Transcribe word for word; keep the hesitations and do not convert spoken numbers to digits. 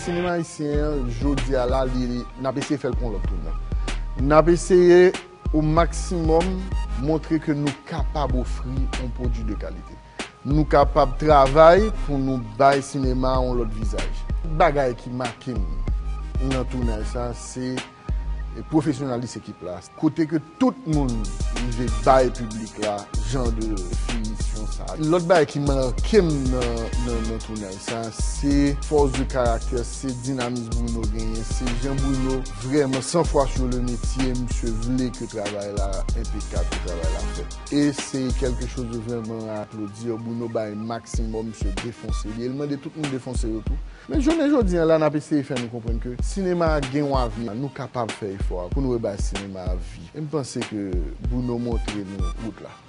Sinema ayisyen an, jodi a la, li, n ap eseye fè l pran lòt tounan. N ap eseye o maksimòm montre ke nou kapab ofri yon pwodui de kalite. Nou kapab travay pou nou bay sinema a yon lòt vizaj. Bagay ki make m nan tounaj sa, se e pwofesyonalis ekip la. Kote ke tout moun rive bay piblik la jan de finisyon sa. Lòt bagay ki make m nan, nan, nan tounaj sa, se fòs de karaktè, se dinamis Bruno genyen, se jan Bruno vrèman san fwa sou le metye, misye vle ke travay la enpekab, ke travay la fèt. E se quelque chose de vraiment à applaudir. Bruno bay maksimòm, misye defonse li. E l mande tout moun defonse yo tou. Men jounen jodi an la, n ap eseye fè nou konprann ke sinema a gen yon avni. Nou kapab fè efò a pou nou rebay sinema a vi. E m panse ke Bruno montre nou wout la.